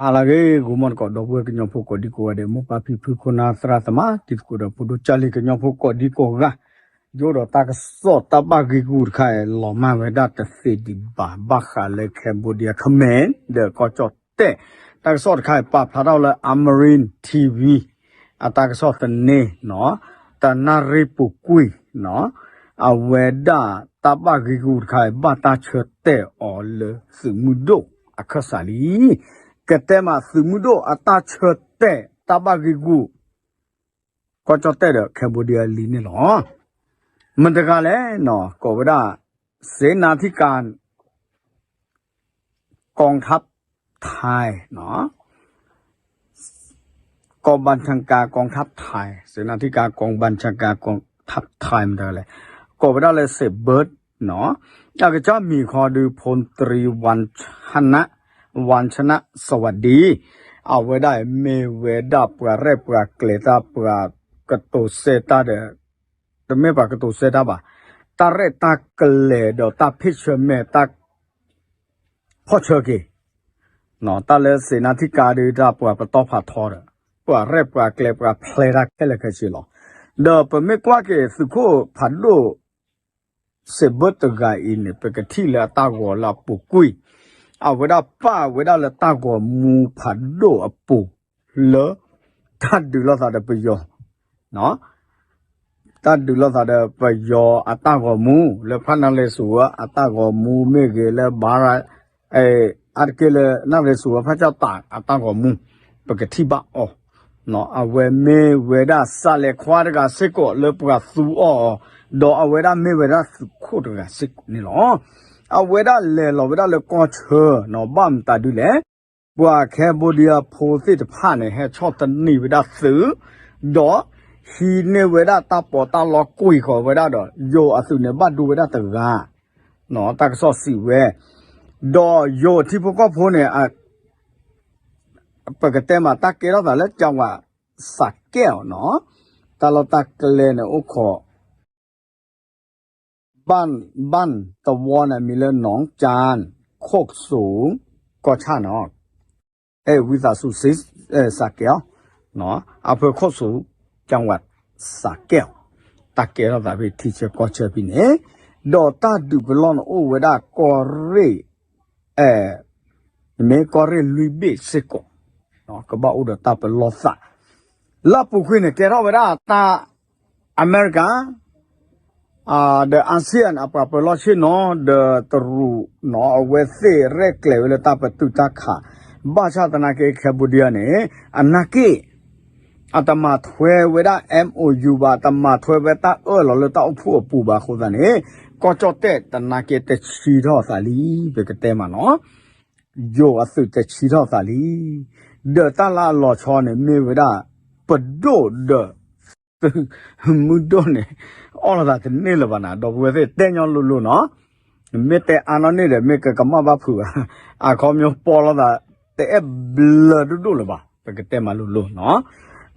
ဟါလၢအဂ့ၤ ဂီၤမီၢ်သကိး ဒီပုၢ်ဝဲၢ်ကညီဖိကိးဒံကိးဂၤဒဲး မိၢ်ပၢ်ဖံဖု ခိၣ်နၢ်သရၣ်သမါ တံၤသကိးဒီးဖိဒိၣ်ကၢ်လံ ကညီဖိကိးဒံကိးဂၤ, ယအိၣ်ဒီးတၢ်ကစီၣ်တၢ်ဘၣ်ဂ့ၢ်ဂူာ်တခါအံၤ လီၤမၢ်ဝဲဒၣ်တသ့ဒံးဘၣ် ဘၣ်ဃးလၢ Cambodia ခမဲ ဒီးကီၢ်ကၠီၣ်တဲၣ် တၢ်ကစီၣ်တခါအံၤ ပာ်ဖျါထီၣ်လၢ Amarin TV အတၢ်ကစီၣ်သန့နီၤ တနၣ်ရံၣ်ပူၤကွံာ်နီၤ အဝဲဒၣ်တၢ်ဘၣ်ဂ့ၢ်ဂူာ်တခါအံၤ ဘၣ်တၢ်ဆၢတဲာ်အီၤလၢသုးမုၢ်ဒိၣ်အခၢၣ်စးလံ. ကတဲမးသုးမုၢ်ဒိၣ်အတၢ်ဆၢတဲာ်တၢ်ဘၣ်ဂ့ၢ်ဂူာ် ကီၢ်ကၠီၣ်တဲၣ်ဒီး Cambodia လံန့ၣ်လီၤ. မတၤတဂၤလဲၣ်နီၤ ကိးဝဲဒၣ် เสนาธิการ กองทัพไทยနီၤ กองบัญชาการกองทัพไทย เสนาธิการกองบัญชาการกองทัพไทย မတၤတဂၤလဲၣ် ကိးဝဲဒၣ်လၢ เสกเบิร์ตနီၤ အကစၢ်မံၤခီဒုး พลตรีวันชนะ วันชนะสวัสดี အဝဲဒၣ်မ့ၢ်ဝဲဒၣ်ပှၤရဲၣ်ပှၤကျဲၤတၢ် ပှၤကတိၤစဲတၢ်ဒီး တမ့ၢ်ပှၤကတိၤစဲတၢ်ဘၣ်, တၢ်ရဲၣ်တၢ်ကျဲၤဒီးတၢ်ဖ့ၣ်ဆၢမဲာ် တၢ်ဖီၣ်ဆၢက့ၤ တၢ်လၢ เสนาธิการ ဒုး တၢ်ပှၤပတီၢ်ဖးထီဒီး ပှၤရဲၣ်ပှၤကျဲၤ ပှၤဖျဲတၢ်ခဲလၢာ်ခဲဆ့လီၤ. ဒီးပမ့ၢ်ကွၢ်က့ၤသုးခိၣ်ဖးဒိၣ် เสกเบิร์ต တဂၤအံၤန့ၣ် ပကထံၣ်လၢအတၢ်ဂီၤလၢအပူၤကွံာ်, အဝဲဒၣ်ပာ်ဝဲဒၣ်လၢတၢ်ဂီၤမူဖးဒိၣ်အပူၤလၢ တၢ်ဒုးလိာ်သးဒီးပယီၤ တၢ်ဒုးလိာ်သးဒီးပယီၤအတၢ်ဂီၤမူ လၢဖးနၢ်ရ့ၣ်စူၤဝဲအတၢ်ဂီၤမူမ့ၢ်ဂ့ၤ လၢဘါရါ အါတက့ၢ်လၢနၢ်ရ့ၣ်စူၤဝဲဖးကၠီၣ်တးအတၢ်ဂီၤမူ ပကထံၣ်ဘၣ်အီၤ, အဝဲမ့ၢ်ဝဲဒၣ်စးလဲၤခွါတဂၤစ့ၢ်ကီးလၢပှၤသူအီၤအီၤ, ဒီးအဝဲဒၣ်မ့ၢ်ဝဲဒၣ်သုးခိၣ်တဂၤစ့ၢ်ကီးန့ၣ်လီၤ. အဝဲဒၣ်လဲၤလီၤဝဲဒၣ်လၢကီၢ်ဆၢနီၤ ဘၣ်မတၤဒုလဲၣ် ပှၤ Cambodia ဖိသ့ၣ်တဖၣ်န့ၣ် ဟဲဆီၣ်သနံးဝဲဒၣ်သုး, ဒီးဟံးန့ၢ်ဝဲဒၣ်တၢ်ပီးတၢ်လီကွံာ်ဃီၤဝဲဒၣ်ဒီး ယိၤအသုးန့ၣ် ဘၣ်ဒိဝဲဒၣ်တဂၤ, တၢ်ကစီၣ်စံးဝဲ, ဒီးယိၤထံဖိကီၢ်ဖိန့ၣ် ပကတဲမးတၢ်ကဲထီၣ်သးလၢ จังหวัดสระแก้วနီၤ, တၢ်လီၢ်တၢ်ကျဲန့ၣ်အိၣ်ခိး บ้าน บ้านตะวอန့ၣ် မံၤလၢ หนองจาน โคกสูง กอฉะနီၤ, ဝံသးစူၤ สระแก้ว อำเภอโคกสูง จังหวัดสระแก้ว တၢ်ကဲထီၣ်သးဖဲထံဆၢကီၢ်ဆၢဖဲန့ၣ်, ဒီးတၢ်ဒုးပလီၢ်န့ၣ်အိၣ်ဝဲဒၣ်ကီၢ်ရ့ၣ် မ့ၢ်ကီၢ်ရ့ၣ်လွံၢ်ဘ့ၣ်စ့ၢ်ကီး, ကဘၣ်အိၣ်ဒီးတၢ်ပလီၢ်သး, လၢအပူၤကွံာ်န့ၣ်ကဲထီၣ်ဝဲဒၣ်တၢ် အမဲရကၤ ဒီး อาเซียน အပှၤပၢၤလီၢ်ဆ့ၣ်နီၤ ဒီးတရူးနီၤ အဝဲသ့ၣ်ရဲၣ်ကျဲၤဝဲလၢတၢ်ပတုာ်တၢ်ခး, ဘၣ်ဆၣ်သနာ်က့ Cambodia န့ၣ် အနာ်က့ၢ် အတမၤထွဲဝဲဒၣ် MOU ဘၣ်, တမၤထွဲဝဲတၢ်အၢၣ်လီၤလၢတၢ်အိၣ်ဖှိၣ်အပူၤဘၣ်အဃိသတးန့ၣ် ကီၢ်ကၠီၣ်တဲၣ်တနာ်က့တဆံထီၣ်သးလံ, ပကတဲမးနီၤ, ယိၤအသုးတဆံထီၣ်သးလံ, ဒီးတၢ်လၢအလီၤဆီန့ၣ်မ့ၢ်ဝဲဒၣ် ပဒိၣ်ဒီး သုးမုၢ်ဒိၣ်န့ၣ် အီၣ်လိာ်သးတန့ၢ်လၢၤဘၣ်နၤ, ဒီပုၢ်ဝဲၢ်သ့ၣ်တဲညီလိၤလိၤနီၤ, မ့ၢ်တဲအါနီၢ်န့ၣ်ဒီး မ့ၢ်ကကမၣ်ဘၣ်ဖုးဘၣ်, အခီပညီပီလိာ်သး တအဲၣ်ဘျၢဒိၣ်ဒိၣ်လၢၤဘၣ်, ပကတဲမးလိၤလိၤနီၤ,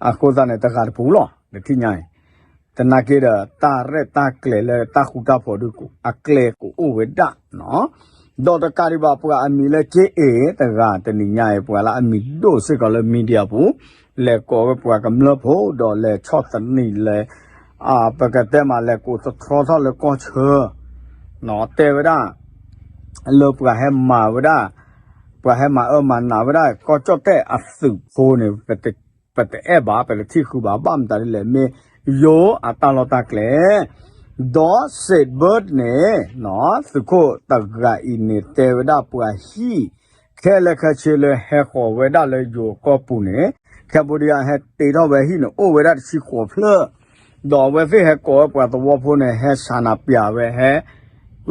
အဃိသတးန့ၣ် တဂၤတပူၤလီၤ, နထံၣ်ညါအံၤ တနာ်က့ဒီး တၢ်ရဲၣ်တၢ်ကျဲၤလၢတၢ်ဃူတၢ်ဖိးဒုး အကျဲၤကအိၣ်ဝဲဒၣ်နီၤ, ဒီးတကးဒံးဘၣ်ပှၤအမံၤလၢ က့အ့ တဂၤတနံၤညါအံၤ ပှၤလၢအမံၤဒိၣ်စ့ၢ်ကီးလၢ media ပူၤ လဲၤကိးဝဲပှၤကမျၢၢ်ဖိ ဒီးလဲၤဆီၣ်သနံးလဲၤ ပကတဲမးလဲၤကိးသတြီထီၣ်လၢကီၢ်ဆၢ တဲဝဲဒၣ် လၢပှၤဟဲမၤဝဲဒၣ် ပှၤဟဲမၤအၢမၤနးဝဲဒၣ် ကီၢ်ကၠီၣ်တဲၣ်အသုးဖိန့ၣ် ပတအဲၣ်ဘၣ် ပတထံၣ်ဃုာ်ဘၣ် ဘၣ်မတၤဒ်လဲၣ် မ့ၢ်ယိၤအတၢ်လီၢ်တၢ်ကျဲၤ ဒီး State Bird န့ၣ် သုးခိၣ်တဂၤအံၤန့ၣ် တဲဝဲဒၣ်ပှၤဟံၣ် ခဲလၢာ်ခဲဆ့လၢဟဲဃီၤဝဲဒၣ်လၢယိၤကီၢ်ပူၤန့ၣ် Cambodia ဟဲတ့ထီၣ်ဝဲဟံၣ်န့ၣ် အိၣ်ဝဲဒၣ်တဆံဃိးဖျၢၣ် ဒီးအဝဲသ့ၣ်ဟဲကိးဝဲပှၤသဝီဖိန့ၣ် ဟဲစးနးပၠးဝဲ ဟဲ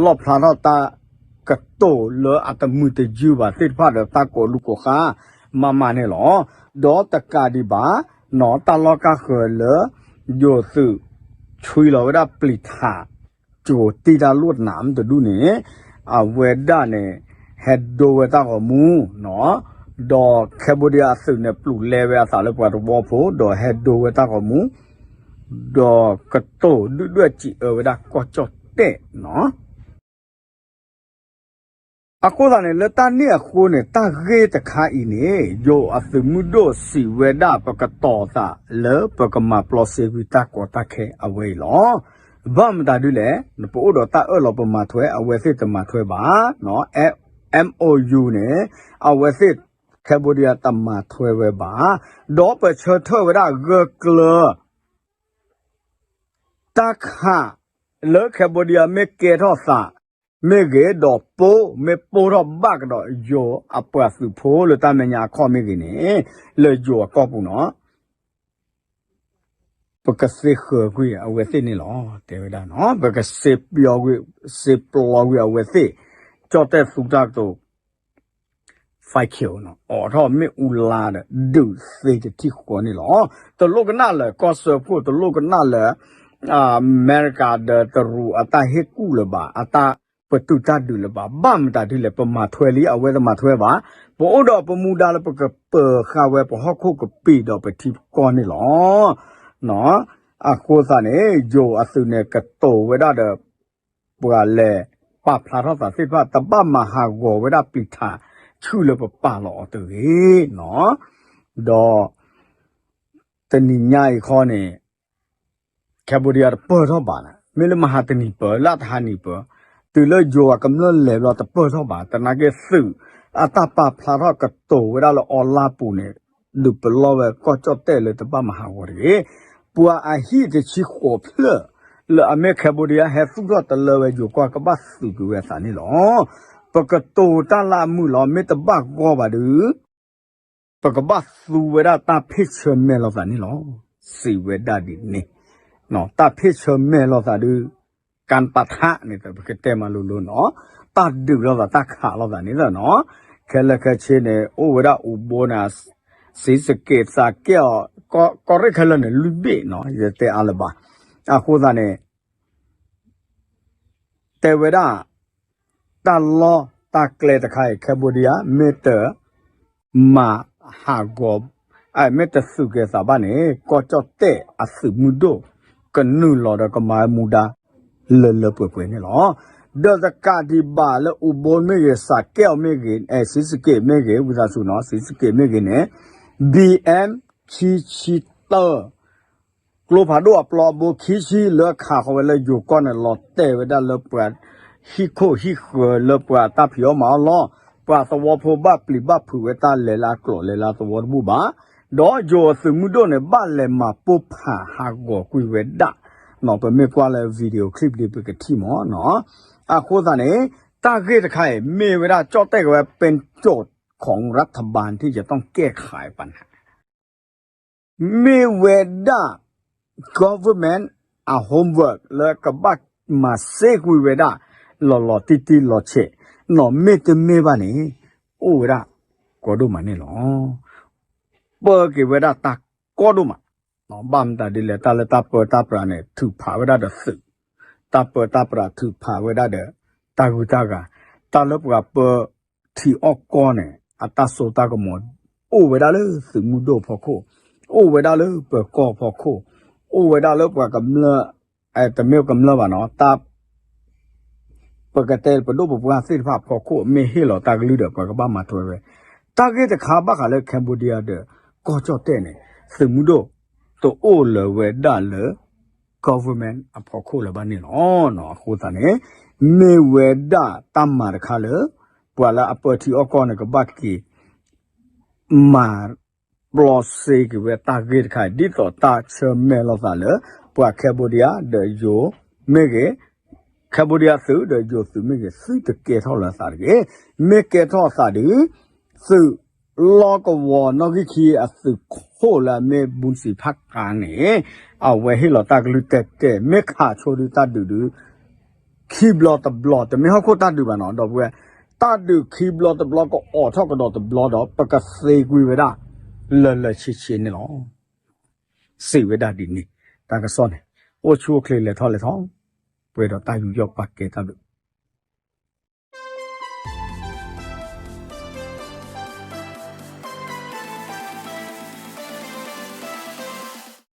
လီၣ်ဖျါထီၣ်တၢ်ကတိၤလၢအတမုာ်တယုၢ်ဘၣ်သ့ၣ်တဖၣ်ဒီးတၢ်ကိးလူၤကိးဃါ မးမးန့ၣ်လီၤ. ဒီးတကးဒံးဘၣ် နီၢ်တၢ်လီၢ်ကါဃၢၤလၢ ယိၤသုး ဆွံလီၤဝဲဒၣ်ပျံၤထး ကိၤတံၢ်တၢ်လိၣ်နးမတဒူၣ်န့ၣ် အဝဲဒၣ်န့ၣ် ဟဲဒိဝဲတၢ်ဂီၤမူ ဒီး Cambodia အသုးန့ၣ် ပျူၤလဲဝဲအသးလၢပှၤသဝီဖိ ဒီးဟဲဒိဝဲတၢ်ဂီၤမူ ဒီးကတိၤဒုၣ်ဒွဲၣ်စံးအၢဝဲဒၣ်ကီၢ်ကၠီၣ်တဲၣ်နီၤ. အဃိသတးန့ၣ် လၢတၢ်န့ၣ်အဃိန့ၣ် တၢ်ဂ့ၢ်တခါအံၤန့ၣ် ယိၤအသုးမုၢ်ဒိၣ်စံးဝဲဒၣ် ပကတီၤသးလၢပကမၤပျီစ့ကွံာ်တၢ်ကီတၢ်ခဲအဝဲအံၤလီၤ. ဘၣ်မတၤဒ်လဲၣ်, ပအိၣ်ဒီးတၢ်အၢၣ်လီၤပမၤထွဲ အဝဲသ့ၣ်တမၤထွဲဘၣ်, MOU န့ၣ် အဝဲသ့ၣ် Cambodia တမၤထွဲဝဲဘၣ်, ဒီးပဆၢထၢၣ်ဝဲဒၣ်ဂၢၢ်ကျၢၤ တၢ်ခးလၢ Cambodia မ့ၢ်ကဲထီၣ်သးမ့ၢ်ဂ့ၤ, ဒီးပိၢ်မ့ၢ်ပိၢ်ထီၣ်ဘၣ်ကဒီးယိၤအပှၤသုးဖိလၢတၢ်မဲာ်ညါအခီၣ်မ့ၢ်ဂ့ၤန့ၣ်, လၢယိၤအကီၢ်ပူၤနီၤ ပကသ့ဃၢၤကွံာ်အဝဲသ့ၣ်န့ၣ်လီၤ. တဲဝဲဒၣ်နီၤ ပကစ့ပျီကွံာ်, စ့ပျီကွံာ်အဝဲသ့ၣ်, ကၠီၣ်တဲၣ်သူတၢ်ကတိၤ fight နီၤ အိးထီၣ်မ့ၣ်အူလါဒီး ဒုးသ့တထံၣ်ဃီန့ၣ်လီၤ. တလိၣ်ကနၣ်လၢကီၢ်စၢဖှိၣ်, တလိၣ်ကနၣ်လၢ အမဲရကၤဒီးတရူးအတၢ်ဟ့ၣ်ကူၣ်လၢၤဘၣ်, အတၢ်ပတုာ်တၢ်ဒုးလၢၤဘၣ်. ဘၣ်မတၤဒ်လဲၣ်, ပမၤထွဲလံ, အဝဲတမၤထွဲဘၣ်. ပအိၣ်ဒီးပမူဒါလၢပကပၢၤဃာ်ဝဲပဟီၣ်ခိၣ်ကပံာ်ဒီးပထံပကီၢ်န့ၣ်လီၤ. အဃိသတးန့ၣ် ယိၤအသုးန့ၣ်ကတိၤဝဲဒၣ်ဒီး ပှၤလဲၤပာ်ဖျါထီၣ်သးသ့ၣ်တဖၣ် တဘၣ်မၤဟးဂီၤဝဲဒၣ်ပျံၤထးဆူၣ်လၢပပာ်လီၤအီၤတဂ့ၤနီၤ. ဒီး တနံၤညါအံၤခီန့ၣ် Cambodia တပၢၢ်ထီၣ်ဘၣ်န့ၣ် မ့ၢ်လၢမဟါတနံၤပၢၢ် လၢတဟါနံၤပၢၢ်, တုၤလၢယိၤအကမျၢၢ်လဲၤဘျီတပၢၢ်ထီၣ်ဘၣ်, သနာ်က့သုးအတၢ်ပာ်ဖျါထီၣ်ကတိၤဝဲဒၣ်လၢ online ပူၤန့ၣ် ဒုးပလီၢ်ဝဲကီၢ်ကၠီၣ်တဲၣ်လၢတဘၣ်မၤဟးဂီၤတဂ့ၤ. ပှၤအဟံၣ်တဆံဃိးဖျၢၣ်လၢအမ့ၢ် Cambodia ဟဲသူၣ်ထီၣ်တလၢဝဲယိၤကီၢ် ကဘၣ်သုးကွံာ်ဝဲအသးန့ၣ်လီၤ. ပကတိၤတၢ်လၢအမုာ်လီၤ, မ့ၢ်တဘၣ်ဂီၢ်ဘၣ်ဒီး ပကဘၣ်သူဝဲဒၣ်တၢ်ဖ့ၣ်ဆၢမဲာ်လိာ်သးန့ၣ်လီၤ. စံးဝဲဒၣ်ဒ်န့ၣ်, တၢ်ဖ့ၣ်ဆၢမဲာ်လိာ်သးဒုး ကၣ်ပာ်ထးန့ၣ် ပကတဲမၤလိလိနီၤ, တၢ်ဒုးလိာ်သးတၢ်ခးလိာ်သးန့ၣ်လီၤနီၤ. ခဲလၢာ်ခဲဆ့န့ၣ် အိၣ်ဝဲဒၣ်အူဘိန့ၣ် စံးစက့း စးကဲၣ်အီၤ ကီၢ်ရ့ၣ်ခဲလၢာ်န့ၣ် လွံၢ်ဘ့ၣ်နီၤ ယတဲအါလၢၤဘၣ်. အဃိသတးန့ၣ် တဲဝဲဒၣ် တၢ်လီၢ်တၢ်ကျဲတခါအံၤ Cambodia မ့ၢ်တမၤဟးဂီၤ, မ့ၢ်တသုးက့ၤသးဘၣ်န့ၣ် ကီၢ်ကၠီၣ်တဲၣ်အသုးမုၢ်ဒိၣ် ကနုာ်လီၤဒီးကမၤမူဒါ လၢလၢပှဲၤပှဲၤန့ၣ်လီၤ. ဒီးတကးဒံးဘၣ်လၢအူဘိမ့ၢ်ဂ့ၤ စးကဲၣ်အီၤမ့ၢ်ဂ့ၤ စံးစက့းမ့ၢ်ဂ့ၤ ဝံသးစူၤနီၤ စံးစက့းမ့ၢ်ဂ့ၤန့ၣ် BM ခံဆံတၢ ကျိဖးဒိၣ်အပျီအဘိခံဆံလၢခးဃီၤဝဲလၢယိၤကီၢ်န့ၣ် လီၤတဲာ်ဝဲဒၣ်လၢပှၤဟံၣ်ခိၣ်ဟံၣ်ဃၢၤလၢပှၤတၢ်ဖံးအီၣ်မၤအီၣ်လီၢ်, ပှၤသဝီဖိဘၣ်ပျံၤဘၣ်ဖုးဝဲတၢ်လဲၤလၢအကျိၤလဲၤလၢအသဝီတဘူၣ်ဘၣ်. ဒီးယိၤအသုးမုၢ်ဒိၣ်န့ၣ် ဘၣ်လဲၤမၤပိၢ်ဖးဟးဂီၤကွံာ်ဝဲဒၣ်, ပမ့ၢ်ကွၢ်လၢ video clip ဒ်ပကထံၣ်မးနီၤ. အဃိသတးန့ၣ် တၢ်ဂ့ၢ်တခါအံၤ မ့ၢ်ဝဲဒၣ်ကၠီၣ်တဲၣ်ကဝဲ ပၢၢ်ကၠိၣ် ของรัฐบาลที่จะต้องแก้ไขปัญหา မ့ၢ်ဝဲဒၣ် government အ homework လၢကဘၣ်မၤစ့ကွံာ်ဝဲဒၣ် လီၤလီၤတံၢ်တံၢ်လီၤဆဲး, နီၢ်မ့ၢ်တမ့ၢ်ဘၣ်န့ၣ် အိၣ်ဝဲဒၣ်ကီဒိၣ်မးန့ၣ်လီၤ. ပၢက့ၤဝဲဒၣ်တၢ်ကီဒိၣ်မး, ဘၣ်မတၤဒ်လဲၣ် တၢ်လၢတၢ်ပၢတၢ်ပြးန့ၣ် ထုးဖးဝဲဒၣ်ဒီးသုး, တၢ်ပၢတၢ်ပြးထုးဖးဝဲဒၣ်ဒီး တၢ်ဂုၤတၢ်ဂၤ, တၢ်လၢပှၤပၢ ထံအီၣ်ကီၢ်န့ၣ် အတၢ်စိတၢ်ကမီၤ အိၣ်ဝဲဒၣ်လၢသုးမုၢ်ဒိၣ်ဖီခိၣ်, အိၣ်ဝဲဒၣ်လၢပၢၤကီၢ်ဖီခိၣ်, အိၣ်ဝဲဒၣ်လၢပှၤကမျၢၢ်, တမ့ၢ်ကမျၢၢ်ဘၣ်နီၤ, တၢ် ပကတဲပဒိၣ်ပပှၢ်သ့ၣ်တဖၣ်အဖီခိၣ် မ့ၢ်ဟ့ၣ်လီၤတၢ်ကလုၢ်ဒီး ပှၤကဘၣ်မၤထွဲဝဲ. တၢ်ဂ့ၢ်တခါဘၣ်ဃးလၢ Cambodia ဒီး ကီၢ်ကၠီၣ်တဲၣ်န့ၣ် သုးမုၢ်ဒိၣ် တအိၣ်လၢၤဝဲဒၣ်လၢ government အဖီခိၣ်လၢၤဘၣ်န့ၣ်လီၤ. အဃိသတးန့ၣ် မ့ၢ်ဝဲဒၣ်တၢ်မၤတခါလၢ ပှၤလၢအပၢထံအီၣ်ကီၢ်န့ၣ် ကဘၣ်က့ၤ မၤပျီစ့က့ၤဝဲတၢ်ဂ့ၢ်တခါအံၤ ဒ်သိးတၢ်ဆၢမဲာ်လိာ်သးလၢ ပှၤ Cambodia ဒီးယိၤမ့ၢ်ဂ့ၤ, Cambodia သုးဒီးယိၤသုးမ့ၢ်ဂ့ၤ သုတကဲထီၣ်လၢအသးတဂ့ၤ. မ့ၢ်ကဲထီၣ်အသးဒီး သုးလီၢ်ကဝီၤနီၣ်ဂံၢ်ခံအသုးခိၣ်လၢအမ့ၢ် ဘူးစံဖးကါန့ၣ် အဝဲဟ့ၣ်လီၤတၢ်ကလုၢ်တဲာ်တဲာ် မ့ၢ်ခးဆိဒုးတၢ်ဒုးဒုး ခံဘျီတဘျီ တမ့ၢ်ဟီၣ်ခိၣ်တၢ်ဒုးဘၣ်နီၤ ဒီပုၢ်ဝဲၢ်, တၢ်ဒုးခံဘျီတဘျီကအိးထီၣ်ကဒီးတဘျီဒီး ပကသ့ကွံာ်ဝဲဒၣ် လၢလၢဆ့ဆ့န့ၣ်လီၤ. စံးဝဲဒၣ်ဒ်န့ၣ် တၢ်ကစီၣ်န့ၣ် အိၣ်ဆူၣ်အိၣ်ချ့လဲၤထီၣ်လဲၤထီၣ် ပှဲၤဒီးတၢ်ယူးယီၣ်ပာ်ကဲတၢ်ဘျုး